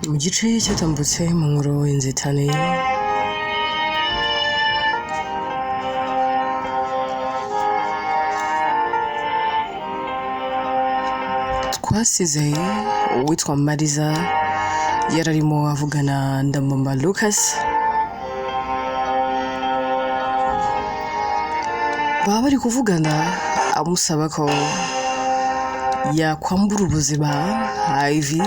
Mu gice cyatambutse mu nkuru y'inzitane, twasize uwitwa Mariza yararimo avugana na mama Lucas, baba bari kuvugana amusaba ko yakwambura ubuzima Ivy.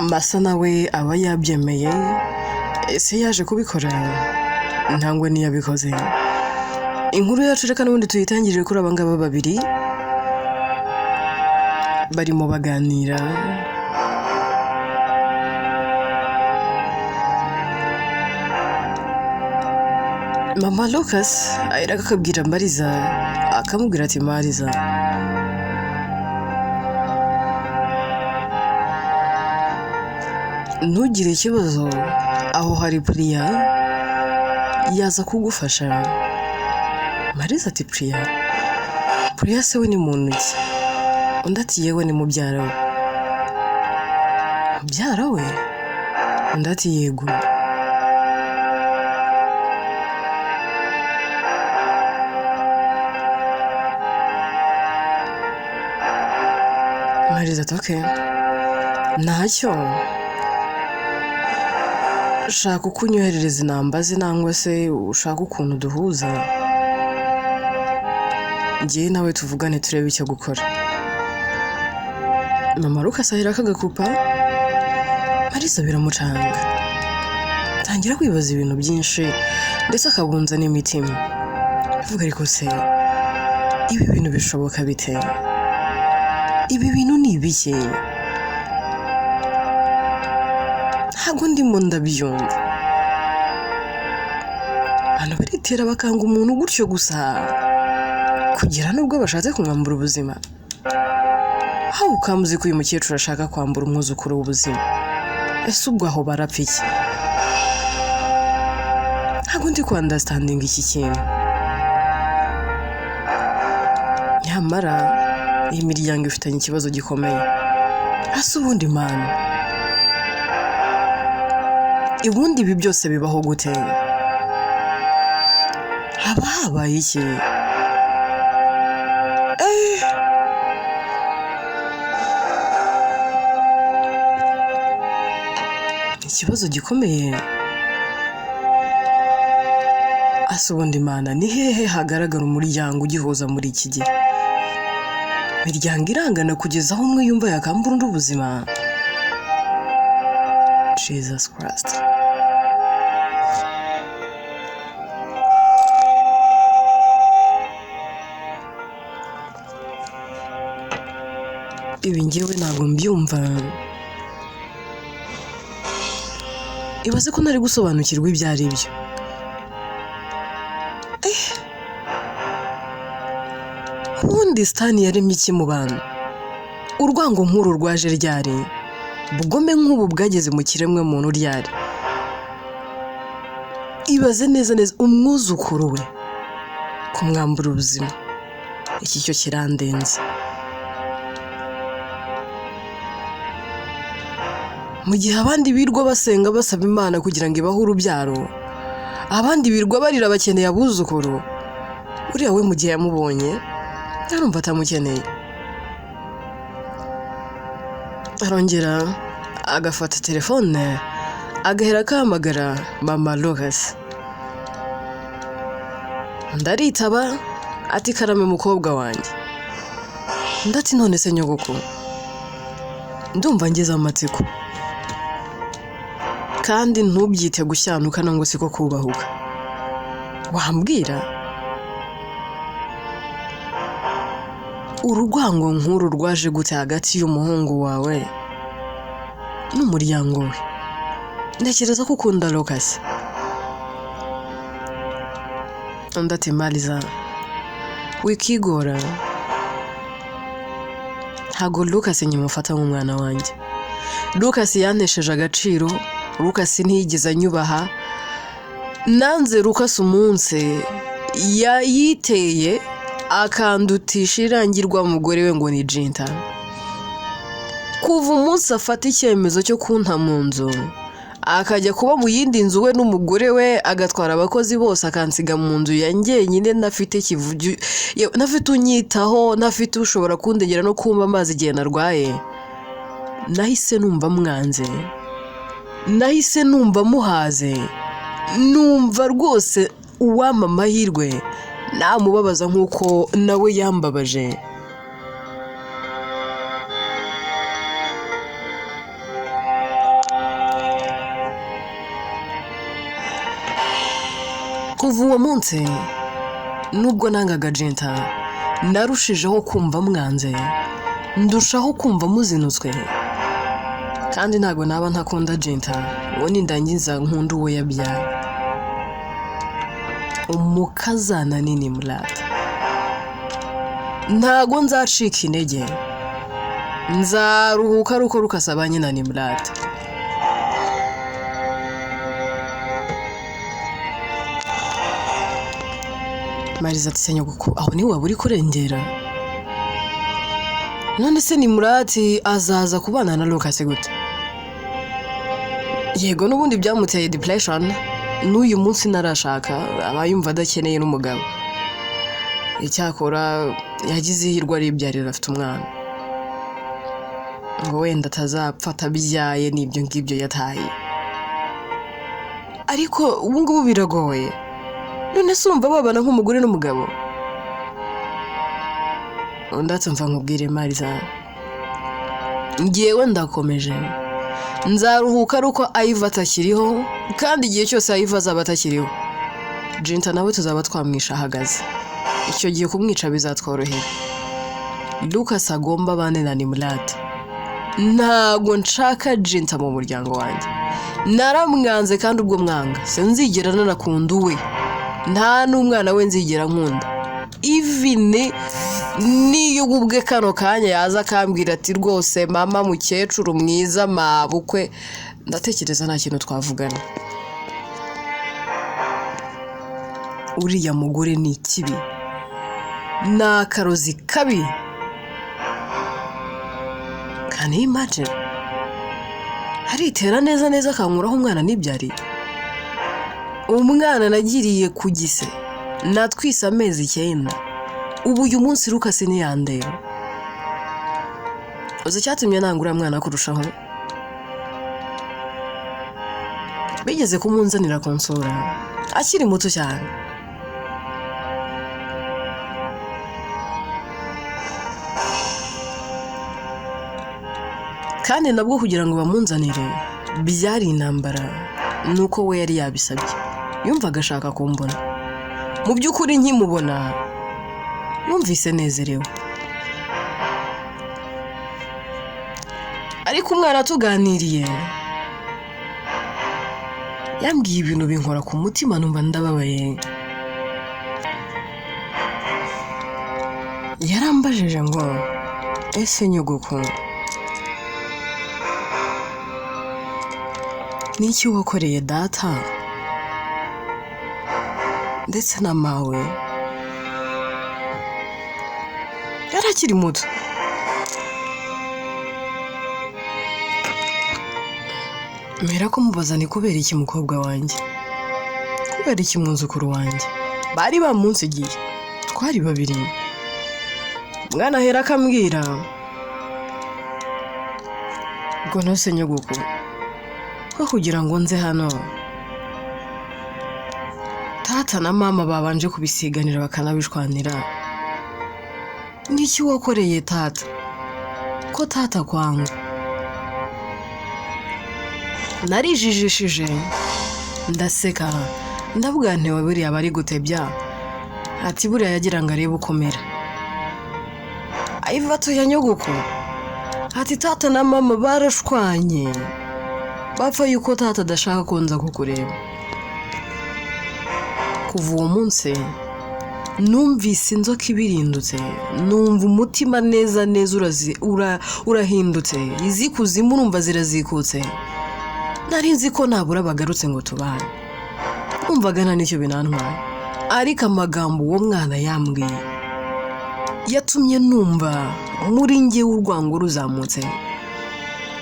Masa nawe aba yabyemeye. Ese yaje kubikora ntangwe ntiyabikoze? Inkuru yacu reka n'ubundi tuyitangirire kuri aba ngaba babiri barimo baganira. Mama Lucas ahera akabwira Mariza, akamubwira ati: "Mariza, ntugire ikibazo, aho hari Priya yaza kugufasha." Mariza ati: "Priya? Priya se we ni muntu ki?" Undi ati: "Yewe, ni mubyara we." "Mubyara we?" Undi ati: "Yego." Mariza ati: "Okay, ntacyo, shaka uko unyoherereza inamba ze nangwa se ushaka ukuntu duhuza, njyewe nawe tuvugane turebe icyo gukora." Mama Lucas ahera akagakupa. Marisa biramucanga, atangira kwibaza ibintu byinshi ndetse akabunza n'imitima, avuga: "Ariko se ibi bintu bishoboka bite? Ibi bintu ni ibiki? Ntabwo ndimo ndabyumva. Abantu baritera bakanga umuntu gutyo gusa kugera n'ubwo bashatse kumwambura ubuzima? Aho ukamuzi ko uyu mukecuru ashaka kwambura umwuzukuru w'ubuzima, ese ubwo aho barapfa iki? Ntabwo ndi ku understanding iki kintu. Nyamara iyi miryango ifitanye ikibazo gikomeye. Ese ubundi mana, ubundi ibi byose bibaho gute? Haba habaye iki?" Ikibazo gikomeye. Ase ubundi mana, ni hehe hagaragara umuryango ugihuza muri iki gihe? Imiryango irangana kugeza aho umwe yumva yakambura undi ubuzima? Jesus Christ! Ibi ngewe ntabwo mbyumva. Ibaze ko ntari gusobanukirwa ibyo ari byo. Ubundi sitani yaremye iki mu bantu? Urwango nk'uru rwaje ryari? Ubugome nk'ubu bwageze mu kiremwa muntu ryari? Ibaze neza neza umwuzukuru we kumwambura ubuzima, iki cyo kirandenze." Mu gihe abandi birwa basenga basaba Imana kugira ngo ibahe urubyaro, abandi birwa barira bakeneye abuzukuru, uriya we mu gihe yamubonye arumva atamukeneye. Arongera agafata telefone agahera akahamagara mama Lucas. Ndaritaba ati: "Karame mukobwa wanjye." Ndati: "None se nyogoko, ndumva ngeze amatsiko, kandi ntubyite gushyanuka nangwa se ko kubahuka, wambwira urwango nk'uru rwaje gute hagati y'umuhungu wawe n'umuryango we? Ntekereza ko ukunda Lucas." Undi ati: "Mariza, wikigora, ntabwo Lucas nkimufata nk'umwana wanjye. Lucas yantesheje agaciro, Lucas ntiyigeze anyubaha. Nanze Lucas umunsi yayiteye akandutisha irangirwa mugore we ngo ni Jinta. Kuva umunsi afata icyemezo cyo kunta mu nzu, akajya kuba mu yindi nzu we n'umugore we, agatwara abakozi bose akansiga mu nzu ya njyenyine, ntafite kivugi, ntafite unyitaho, ntafite ushobora kundegera no kumpa amazi igihe narwaye, nahise numva mwanze, nahise numva muhaze, numva rwose uwampa amahirwe namubabaza nk'uko nawe yambabaje. Kuva uwo munsi nubwo nangaga Jenta, narushijeho kumva mwanze, ndushaho kumva muzinutswe. Kandi ntabwo naba ntakunda Jenta ngo nindangiza nkunda uwo yabyaye. Umukazana nini murata, ntago nzacika intege, nzaruhuka ari uko rukasabanye na Nimurata. Mariza ati se nyogoko, aho niwe waba uri kurengera? None se Nimurati azaza kubana na Lucas gute? Yego n'ubundi byamuteye depression, n'uyu munsi narashaka, aba yumva adakeneye n'umugabo. Icyakora yagize ihirwe aribyarira afite umwana, ngo wenda atazapfa atabyaye n'ibyo ngibyo yataye. Ariko ubu ngubu biragoye. None se urumva babana nk'umugore n'umugabo? Undi ati mva nkubwire Mariza, njyewe ndakomeje, nzaruhuka ari uko Ivy atakiriho, kandi igihe cyose Ivy azaba atakiriho, Jinta nawe tuzaba twamwishe ahagaze. Icyo gihe kumwica bizatworohera. Lucas agomba abane na Nimurate. Ntago nshaka Jinta mu muryango wanjye. Naramwanze kandi ubwo mwanga sinzigera nanakunda uwe, nta n'umwana we nzigera nkunda. Even niyo ubwe kano kanya yaza akambwira ati rwose mama mukecuru mwiza mabukwe, ndatekereza nta kintu twavugana. Uriya mugore ni ikibi, ni akarozi kabi. Can you imagine? Aritera neza neza akankuraho umwana nibyariye. Umwana nagiriye ku gise, natwise amezi 9. Ubu uyu munsi Lucas ntiyandeba. Uzi icyatumye nanga uriya mwana kurushaho? Bigeze kumunzanira konsora akiri muto cyane. Kandi nabwo kugira ngo bamunzanire byari intambara, nuko we yari yabisabye. Yumvaga ashaka kumbona. Mu by'ukuri nkimubona numvise nezerewe. Ariko umwana tuganiriye yambwiye ibintu binkora ku mutima, numva ndababaye. Yarambajije ngo ese nyogoko, niki wakoreye data ndetse na mawe? Yari akiri muto. Mpera kumubaza ni kubera iki mukobwa wanjye, kubera iki mwuzukuru wanjye? Bari bamunsigiye, twari babiri. Umwana ahera akambwira ngo ntose nyogoko, ko kugira ngo nze hano tata na mama babanje kubisiganira bakanabishwanira. Niki wakoreye tata ko tata kwanga? Narijijishije ndaseka, ndavuga nti buriya bari gutebya, ati buriya yagira ngo arebe ukomera. Ayiva atuye nyogoko, ati tata na mama barashwanye, bapfa yuko tata adashaka ko nza kukureba. Kuva uwo munsi numvise inzoka ibirindutse, numva umutima neza neza urahindutse, izikuzimu numva zirazikutse. Nari nzi ko nabura bagarutse ngo tubane, numvaga nta n'icyo binantwaye. Ariko amagambo uwo mwana yambwiye yatumye numva muri njye urwango ruzamutse.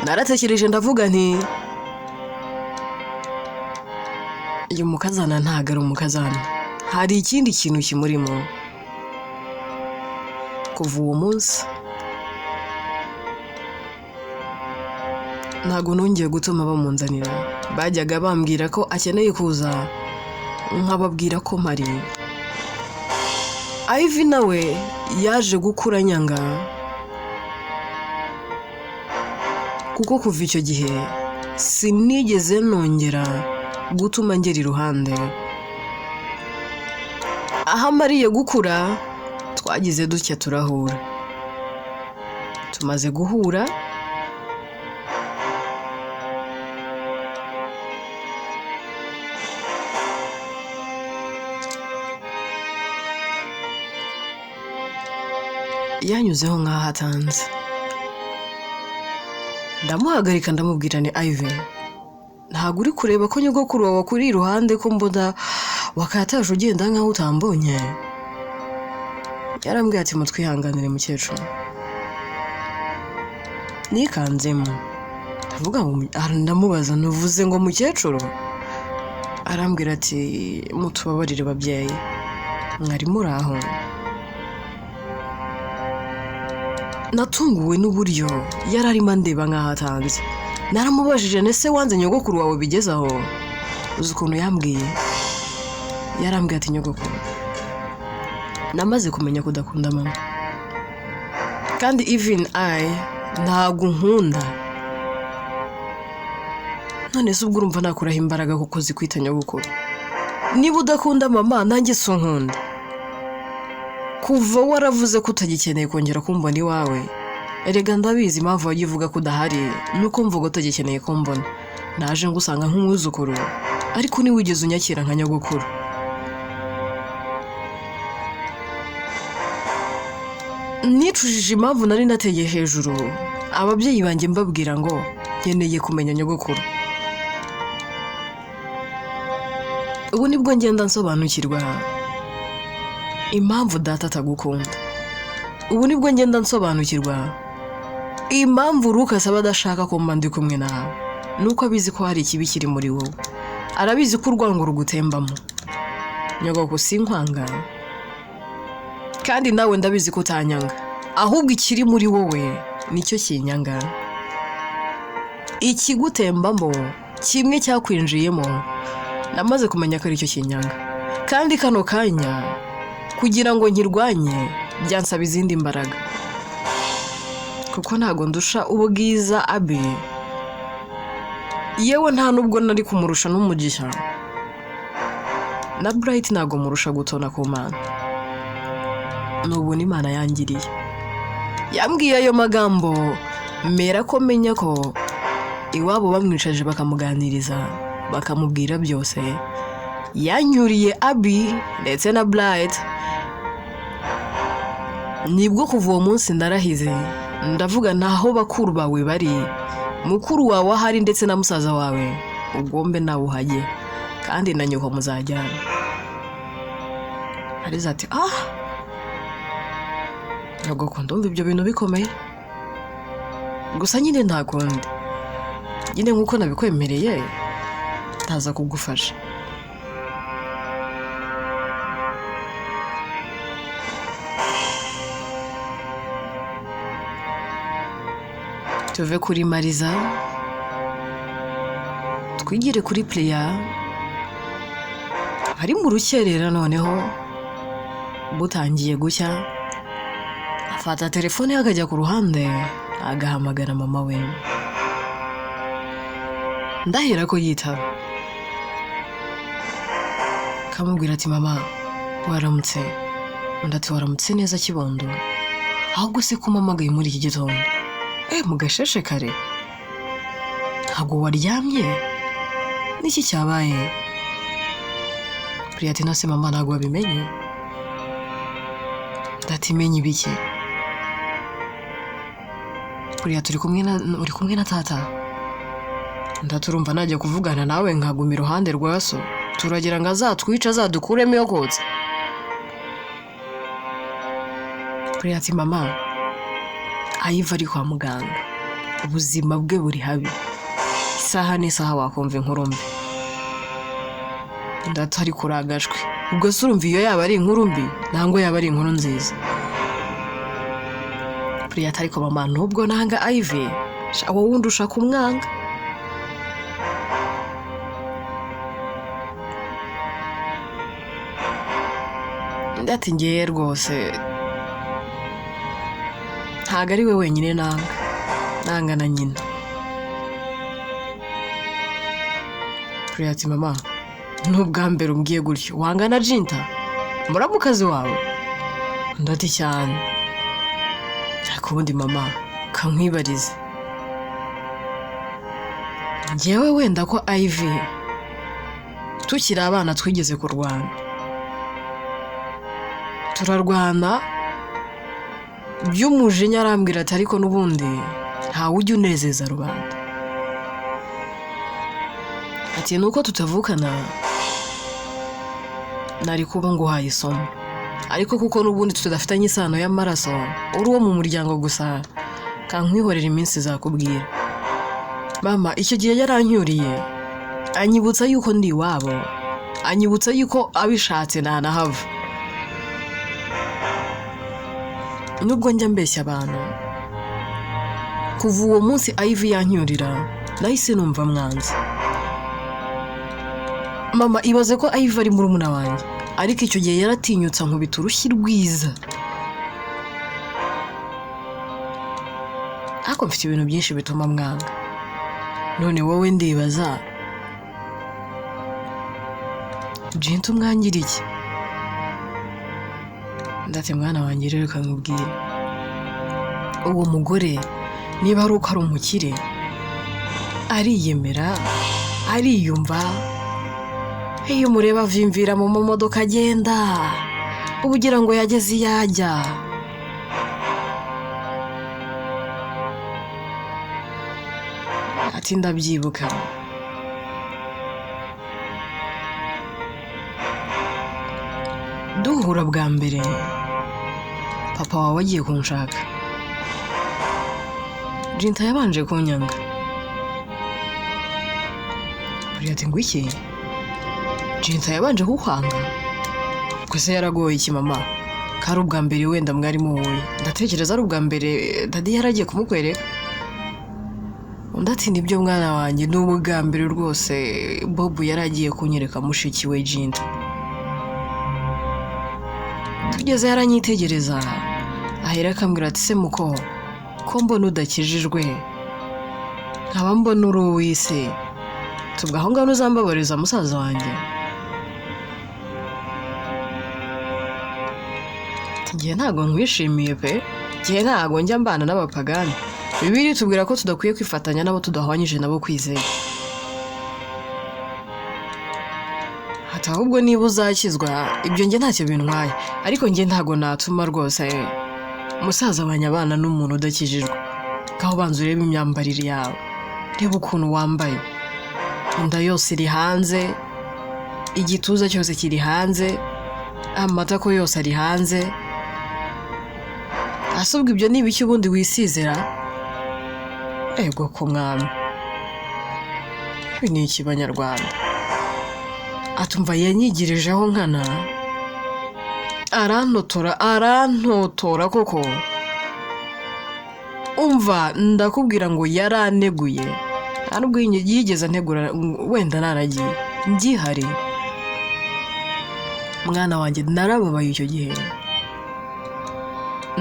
Naratekereje ndavuga nti uyu mukazana ntabwo ari umukazana, hari ikindi kintu kimurimo. Kuva uwo munsi ntabwo nongeye gutuma bamunzanira. Bajyaga bambwira ko akeneye kuza, nkababwira ko mpari. Ivy nawe yaje gukura nyanga, kuko kuva icyo gihe sinigeze nongera gutuma ngera iruhande. Aho amariye gukura twagize dutya turahura. Tumaze guhura yanyuzeho nk'aho atanze. Ndamuhagarika ndamubwira ni Ivy, ntabwo uri kureba ko nyogokuru wawe akuri iruhande, ko mbona wakataje ugenda nk'aho utambonye? Yarambwiye ati mutwihanganire mukecuru. Nikanzemo ndavuga ngo ndamubaza ntuvuze ngo mukecuru? Arambwira ati mutubabarire babyeyi, mwari muri aho. Natunguwe n'uburyo yari arimo andeba nk'aho atanze. Naramubajije nese wanze nyogokuru wawe bigeze aho? Uzi ukuntu yambwiye? Yarambwiye ati nyogokuru, namaze kumenya ko udakunda mama, kandi even I ntabwo unkunda. None se ubwo urumva nakuraho imbaraga kuko zikwita nyogokuru? Niba udakunda mama nanjye si unkunda. Kuva waravuze ko utagikeneye kongera kumbona iwawe, erega ndabizi impamvu wajya uvuga ko udahari nuko mvuga utagikeneye kumbona. Naje ngusanga nk'umwuzukuru, ariko ntiwigeze unyakira nka nyogokuru. Nicujije impamvu nari nateye hejuru ababyeyi banjye mbabwira ngo nkeneye kumenya nyogokuru. Ubu nibwo ngenda nsobanukirwa impamvu data atagukunda. Ubu nibwo ngenda nsobanukirwa impamvu Lucas aba adashaka ko mba ndi kumwe nawe. Nuko abizi ko hari ikibi kiri muri wowe, arabizi ko urwango rugutembamo. Nyogoko sinkwanga, kandi nawe ndabizi ko utanyanga, ahubwo ikiri muri wowe nicyo kinyanga. Ikigutembamo kimwe cyakwinjiyemo namaze kumenya ko aricyo kinyanga, kandi kano kanya kugira ngo nkirwanye byansaba izindi mbaraga, kuko ntago ndusha ubwiza Abi, yewe nta nubwo nari kumurusha n'umugisha, na Bright ntago murusha gutona ku Mana. Nubona Imana yangiriye, yambwiye ayo magambo mera ko menya ko iwabo bamwicaje bakamuganiriza bakamubwira byose. Yanyuriye Abi ndetse na Bright. Nibwo kuva uwo munsi ndarahize ndavuga ntaho bakuru bawe bari, mukuru wawe ahari ndetse na musaza wawe, ugombe nawe uhajye, kandi na nyoko muzajyana. Ariza ati ah, nyogoko ndumva ibyo bintu bikomeye, gusa nyine nta kundi, nyine nk'uko nabikwemereye ndaza kugufasha. Tuve kuri Mariza twigire kuri Priya ari mu rukerera. Noneho butangiye gucya, afata telefone ye akajya ku ruhande agahamagara mama we. Ndahera ko yitaba, akamubwira ati mama waramutse? Undi ati waramutse neza kibondo, ahubwo se ko umpamagaye muri iki gitondo? Mu gasheshe kare ntabwo waryamye? Niki cyabaye? Priya ati nase mama ntabwo wabimenye? Ndati menye ibiki? Priya turi kumwe na uri kumwe na tata? Ndaturumva najya kuvugana nawe nkaguma iruhande rwa so, turagira ngo azatwice azadukuremo iyo kotsa. Priya ati mama Ayiva ari kwa muganga, Ubuzima bwe buri habi, isaha n'isaha wakumva inkuru mbi. Ndatari kuragajwe. Ubwo se urumva iyo yaba ari inkuru mbi nangwa yaba ari inkuru nziza? Priya ati: "Ariko mama, nubwo nanga Ivy, sha wowe undusha kumwanga." Undi ati: "Ngewe rwose ntabwo ari we wenyine nanga, nanga na nyina." Priya ati: "Mama, ni ubwa mbere umbwiye gutyo. Wanga na Jinta, muramukazi wawe?" Undi ati: "Cyane. Ariko ubundi mama, kankwibarize, ngewe wenda ko Ivy tukiri abana twigeze kurwana, turarwana by'umujinya, arambwira ati ariko n'ubundi ntawe ujya unezeza rubanda, ati nuko tutavukana nari kuba nguhaye isomo, ariko kuko n'ubundi tudafitanye isano y'amaraso, uri uwo mu muryango gusa, kankwihorera, iminsi izakubwira." Mama, icyo gihe yarancyuriye, anyibutsa yuko ndi iwabo, anyibutsa yuko abishatse ntanahava. Nubwo njya mbeshya abantu, kuva uwo munsi Ivy yancyurira, nahise numva mwanze. Mama, ibaze ko Ivy ari murumuna wanjye, ariko icyo gihe yaratinyutse ankubita urushyi rwiza. Ariko mfite ibintu byinshi bituma mwanga. None wowe ndibaza, Jinta umwangira iki? Ndate mwana wanjye, rero reka nkubwire, uwo mugore niba ari uko ari umukire, ariyemera, ariyumva. Iyo umureba avimvira mu mamodoka agenda, uba ugira ngo yageze iyo ajya. Ati: "Ndabyibuka duhura bwa mbere, papa wawe agiye kunshaka, Jinta yabanje kunyanga." Buriya ati: "Ngo iki? Jinta yabanje kukwanga? Ubwo se yaragoye iki mama? Ko ari ubwa mbere wenda mwari muhuye, ndatekereza ari ubwa mbere daddy yaragiye kumukwereka." Undi ati: "Nibyo mwana wanjye, ni ubwa mbere rwose Bob yari agiye kunyereka mushiki we Jinta. Tugeze yaranyitegereza, ahera akambwira ati se muko, ko mbona udakijijwe, nkaba mbona uri uw'isi, tubwo aho ngaho uzambabariza musaza wanjye?" Ati: "Njye ntabwo nkwishimiye pe, njye ntabwo njya mbana n'abapagani. Bibiliya itubwira ko tudakwiye kwifatanya n'abo tudahwanyije nabo kwizera." Ati: "Ahubwo niba uzakizwa, ibyo njye ntacyo bintwaye, ariko njye ntabwo natuma rwose musaza wanjye abana n'umuntu udakijijwe. Ngaho banza urebe imyambarire yawe, reba ukuntu wambaye, inda yose iri hanze, igituza cyose kiri hanze, amatako yose ari hanze. Asubwa ibyo ni ibiki ubundi wisizera? Ego ku mwami, ibi ni iki banyarwanda?" Atumva yanyigirijeho nkana, arantotora, arantotora koko. Umva, ndakubwira ngo yaraneguye, nta nubwo yigeze antegura wenda naragiye ngihari. Mwana wanjye, narababaye icyo gihe,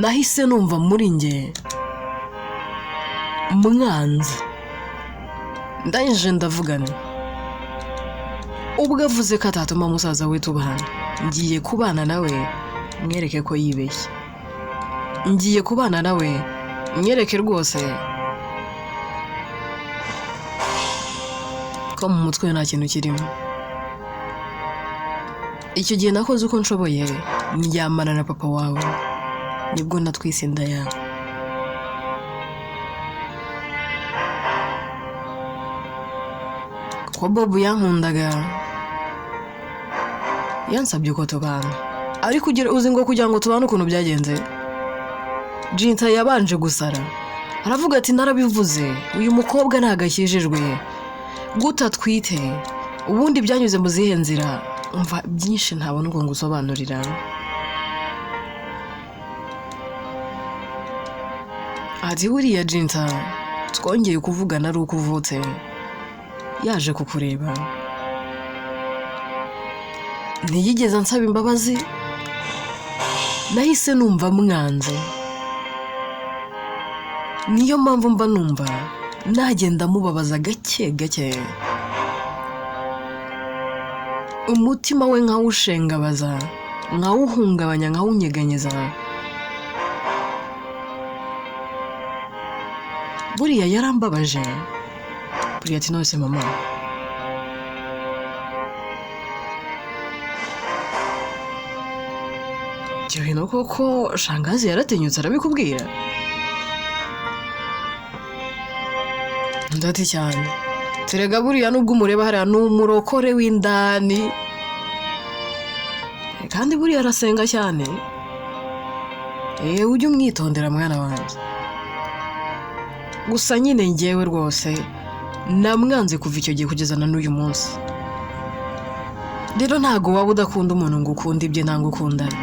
nahise numva muri njye mwanze. Ndangije ndavugana, ubwo avuze ko atatuma musaza we tubana, ngiye kubana nawe mwereke ko yibeshye, ngiye kubana nawe mwereke rwose ko mu mutwe we nta kintu kirimo. Icyo gihe nakoze uko nshoboye ndyamana na papa wawe, nibwo natwise inda yawe. Ko Bob yankundaga, yansabye ko tubana, ariko ugira uzi ngo kugira ngo tubane ukuntu byagenze, Jinta yabanje gusara. Aravuga ati narabivuze, uyu mukobwa ntabwo akijijwe, gute atwite? Ubundi byanyuze mu zihe nzira? Umva byinshi ntabona uko ngusobanurira. Ati buriya Jinta twongeye kuvugana ari uko uvutse, yaje kukureba, ntiyigeze ansaba imbabazi, nahise numva mwanze. Niyo mpamvu mba numva nagenda mubabaza gake gake, umutima we nkawushengabaza, nkawuhungabanya, nkawunyeganyeza. Buriya yarambabaje. Buriya ati none se mama, ibyo bintu koko shangazi yaratinyutse arabikubwira? Ndati cyane. Terega buriya nubwo umureba hariya ni umurokore w'indani, kandi buriya arasenga cyane. Ujye umwitondera mwana wanjye. Gusa nyine njyewe rwose namwanze kuva icyo gihe kugeza na n'uyu munsi. Rero ntago waba udakunda umuntu ngo ukunde ibye ntabwo ukundane.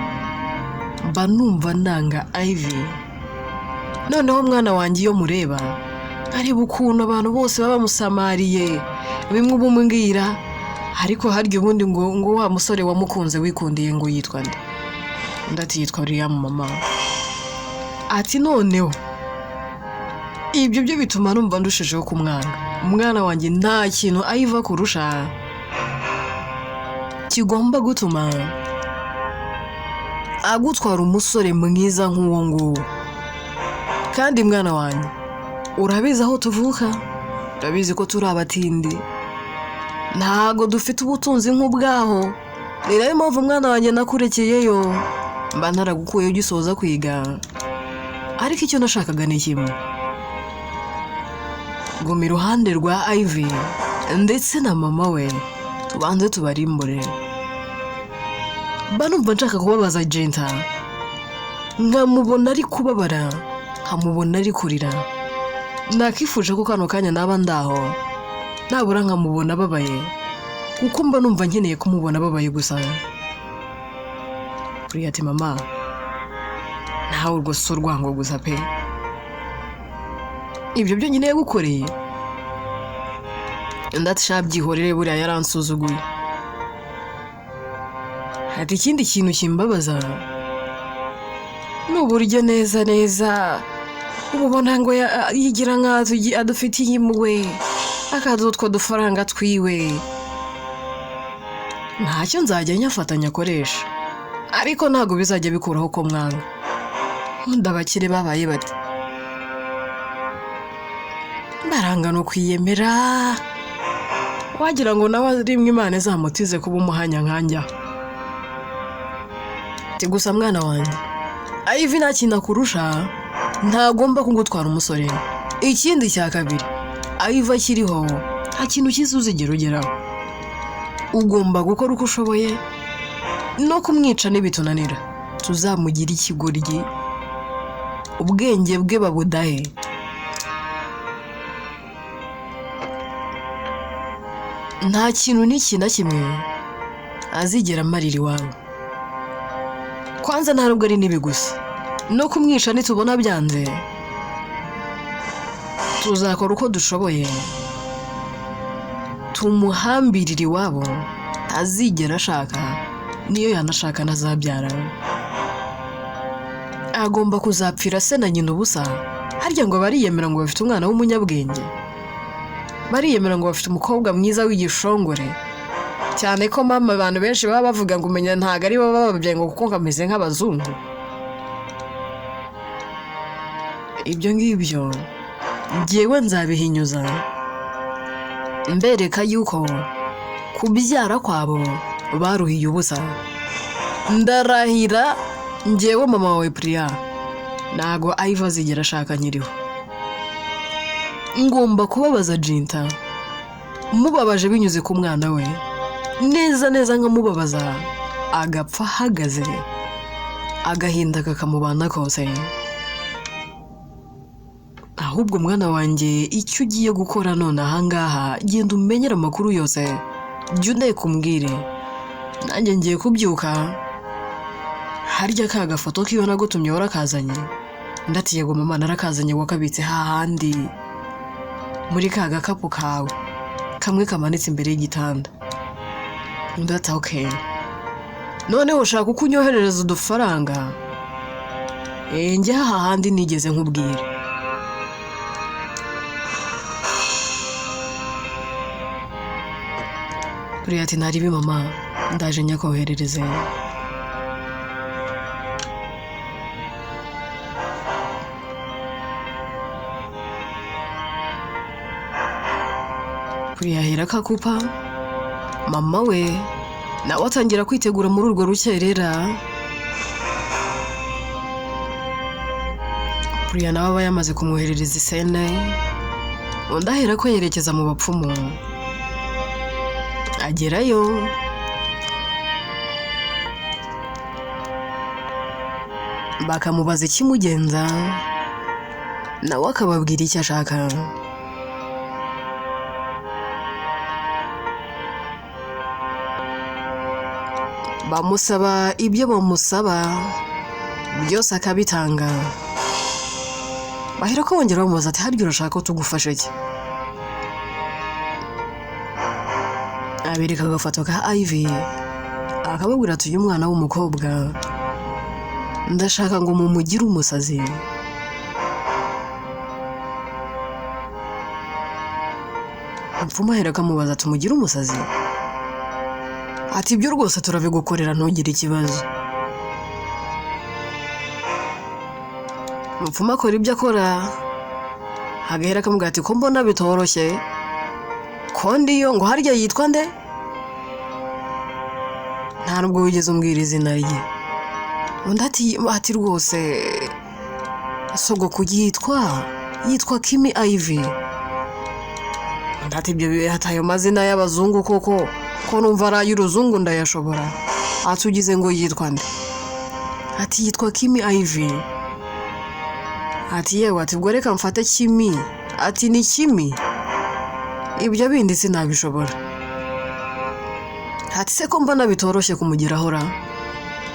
Mba numva nanga Ivy. Noneho mwana wanjye iyo mureba areba ukuntu abantu bose baba bamusamariye, bimwe uba umbwira, ariko harya ubundi ngo wa musore wamukunze wikundiye ngo yitwa nde? Undi ati yitwa Liam mama. Ati noneho ibyo byo bituma numva ndushijeho kumwanga. Umwana wanjye nta kintu Ivy akurusha kigomba gutuma agutwara umusore mwiza nk'uwo nguwo. Kandi mwana wanjye urabizi aho tuvuka, urabizi ko turi abatindi, ntago dufite ubutunzi nk'ubwaho. Ni nayo mpamvu mwana wanjye nakurekeyeyo, mba naragukuyeyo ugisoza kwiga. Ariko icyo nashakaga ni kimwe, guma iruhande rwa Ivy ndetse na mama we, tubanze tubarimbure. Mba numva nshaka kubabaza Jinta, nkamubona ari kubabara, nkamubona ari kurira. Nakifuje ko kano kanya naba ndaho, nabura nkamubona ababaye, kuko mba numva nkeneye kumubona ababaye gusa. Buriya ati mama, nawe urwo si urwango gusa pe, ibyo byonyine yagukoreye. Undi ati sha byihorere, buriya yaransuzuguye. Ati ikindi kintu kimbabaza ni uburyo neza neza ubona ngo yigira nkaho adufitiye impuhwe, akaduha utwo dufaranga twiwe. Ntacyo nzajya nyafatanya akoresha, ariko ntabwo bizajya bikuraho ko mwanga. Nkunda abakire babaye bati baranga no kwiyemera, wagira ngo nawe rimwe Imana izamutize kuba umuhanya nkanjya. Ati gusa mwana wanjye, Ivy nta kintu akurusha, ntagomba kugutwara umusore. Ikindi cya kabiri, Ivy akiriho nta kintu cyiza uzigera ugeraho. Ugomba gukora uko ushoboye no kumwica nibitunanira tuzamugira ikigoryi, ubwenge bwe babudahe. Nta kintu n'iki na kimwe azigera amarira iwawe. Kwanza nta nubwo ari n'ibi gusa, no kumwica nitubona byanze tuzakora uko dushoboye tumuhambirire iwabo, ntazigera ashaka, niyo yanashaka ntazabyara. Agomba kuzapfira se na nyina ubusa. Harya ngo bariyemera ngo bafite umwana w'umunyabwenge, bariyemera ngo bafite umukobwa mwiza w'igishongore, cyane ko mama abantu benshi baba bavuga ngo umenya ntago ari bo bababyaye ngo kuko ngameze nk'abazungu. Ibyo ngibyo njyewe nzabihinyuza mbereka yuko kubyara kwabo baruhiye ubusa. Ndarahira njyewe mama wawe Priya, ntago Ivy azigera ashaka nkiriho. Ngomba kubabaza Jinta, mubabaje binyuze ku mwana we, neza neza nkamubabaza agapfa ahagaze, agahinda kakamubana kose. Ahubwo mwana wanjye, icyo ugiye gukora none ahangaha, genda umenyere amakuru yose, jya undeka umbwire, nanjye ngiye kubyuka. Harya ka gafoto kiwe nagutumye warakazanye? Undi ati yego mama, narakazanye, wakabitse hahandi muri ka gakapu kawe kamwe kamanitse imbere y'igitanda. Undi ati okay, noneho ushaka uko unyoherereza udufaranga, njye hahandi nigeze nkubwira. Buriya ati ntaribi mama, ndaje nyakoherereze. Buriya ahera akakupa, mama we nawe atangira kwitegura muri urwo rukerera. Buriya nawe aba yamaze kumwoherereza isene, undi ahera ko yerekeza mu bapfumu. Agerayo bakamubaza ikimugenza, nawe akababwira icyo ashaka. Bamusaba ibyo bamusaba byose akabitanga. Bahera ko bongera bamubaza ati harya urashaka ko tugufasha iki? Abereka agafoto ka Ivy, akababwira ati uyu mwana w'umukobwa ndashaka ngo mumugire umusazi. Umupfumu ahera akamubaza ati umugire umusazi? Ati ibyo rwose turabigukorera ntugire ikibazo. Umupfumu akora ibyo akora, agahera akamubwira ati ko mbona bitoroshye, ko ndiyo ngo harya yitwa nde? Nta nubwo wigeze umbwira izina rye. Undi ati rwose sogoko yitwa Kimi Ivy. Undi ati ibyo ati ayo mazina y'abazungu koko, ko numva ari ay'uruzungu ndayashobora. Ati ugize ngo yitwa nde? Ati yitwa Kimi Ivy. Ati yewe, ati ubwo reka mfate Kimi. Ati ni Kimi, ibyo bindi sinabishobora. Ati se ko mbona bitoroshye kumugeraho ra,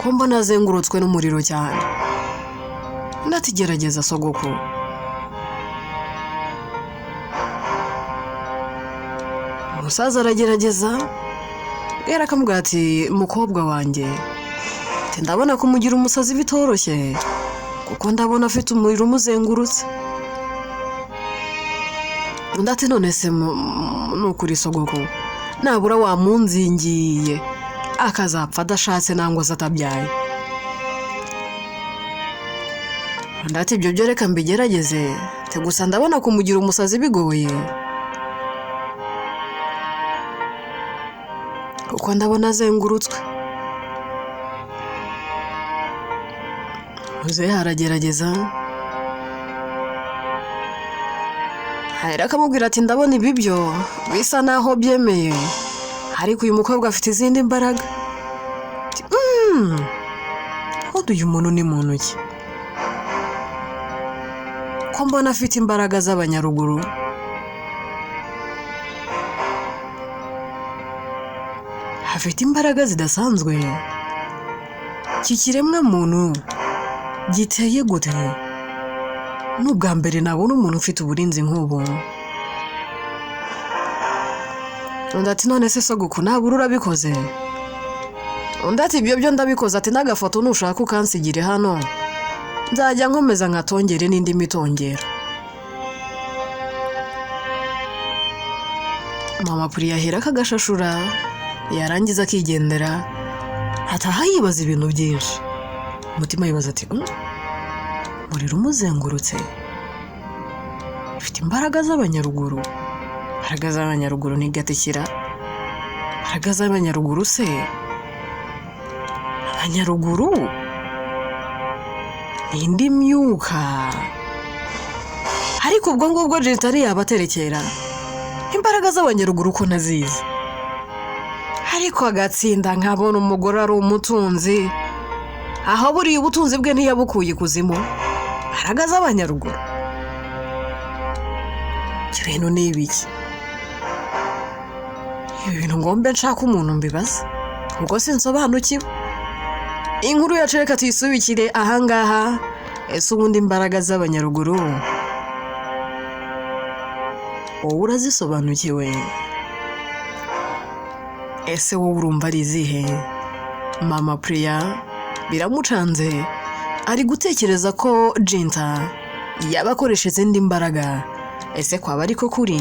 ko mbona azengurutswe n'umuriro cyane. Undi ati gerageza sogoko. Umusaza aragerageza, rero akamubwira ati mukobwa wanjye, ati ndabona kumugira umusazi bitoroshye, kuko ndabona afite umuriro umuzengurutse. Undi ati none se nukuri sogoko, nabura wamunzingiye akazapfa adashatse nangwa se atabyaye. Undi ati ibyo byo reka mbigerageze, ati gusa ndabona kumugira umusazi bigoye, kuko ndabona azengurutswe. Muzehe aragerageza, ahera akamubwira ati ndabona ibi byo bisa naho byemeye, ariko uyu mukobwa afite izindi mbaraga. Ati, uyu muntu ni muntu ki? Ko mbona afite imbaraga z'abanyaruguru? Afite imbaraga zidasanzwe. Iki kiremwa muntu giteye gute? N'ubwa mbere nabona umuntu ufite uburinzi nk'ubu. Undi ati none se sogoko nabura urabikoze? Undi ati ibyo byo ndabikoze, ati n'agafoto nushaka ukansigire hano, nzajya nkomeza nkatongere n'indi mitongero. Mama Puri yahera akagashashura, yarangiza akigendera, ataha yibaza ibintu byinshi. Umutima yibaza ati umuriro umuzengurutse, ufite imbaraga z'abanyaruguru. Imbaraga z'abanyaruguru ntigatikira. Imbaraga z'abanyaruguru se, abanyaruguru ni indi myuka. Ariko ubwo ngubwo Jitari yabaterekera imbaraga z'abanyaruguru ko ntazizi. Ariko agatsinda nkabona umugore ari umutunzi, aho buriya ubutunzi bwe ntiyabukuye ikuzimu. Imbaraga z'abanyaruguru. Ibyo bintu ni ibiki? Ibi bintu ngombe nshaka umuntu mbibaza, ubwo sinsobanukiwe. Inkuru yacu reka tuyisubikire ahangaha. Ese ubundi imbaraga z'abanyaruguru wowe urazisobanukiwe? Ese wowe urumva ari izihe? Mama Priya biramucanze, ari gutekereza ko Jinta yaba akoresha izindi mbaraga. Ese kwaba ariko kuri?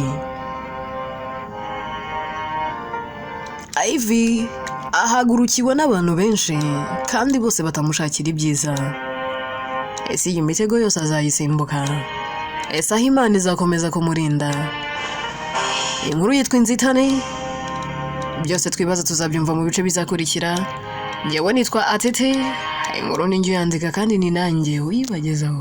Ivy ahagurukiwe n'abantu benshi kandi bose batamushakira ibyiza. Ese iyi mitego yose azayisimbuka? Ese aho Imana izakomeza kumurinda? Inkuru yitwa Inzitane. Byose twibaza tuzabyumva mu bice bizakurikira. Njyewe nitwa Atete, inkuru ni njye uyandika kandi ni nanjye uyibagezaho.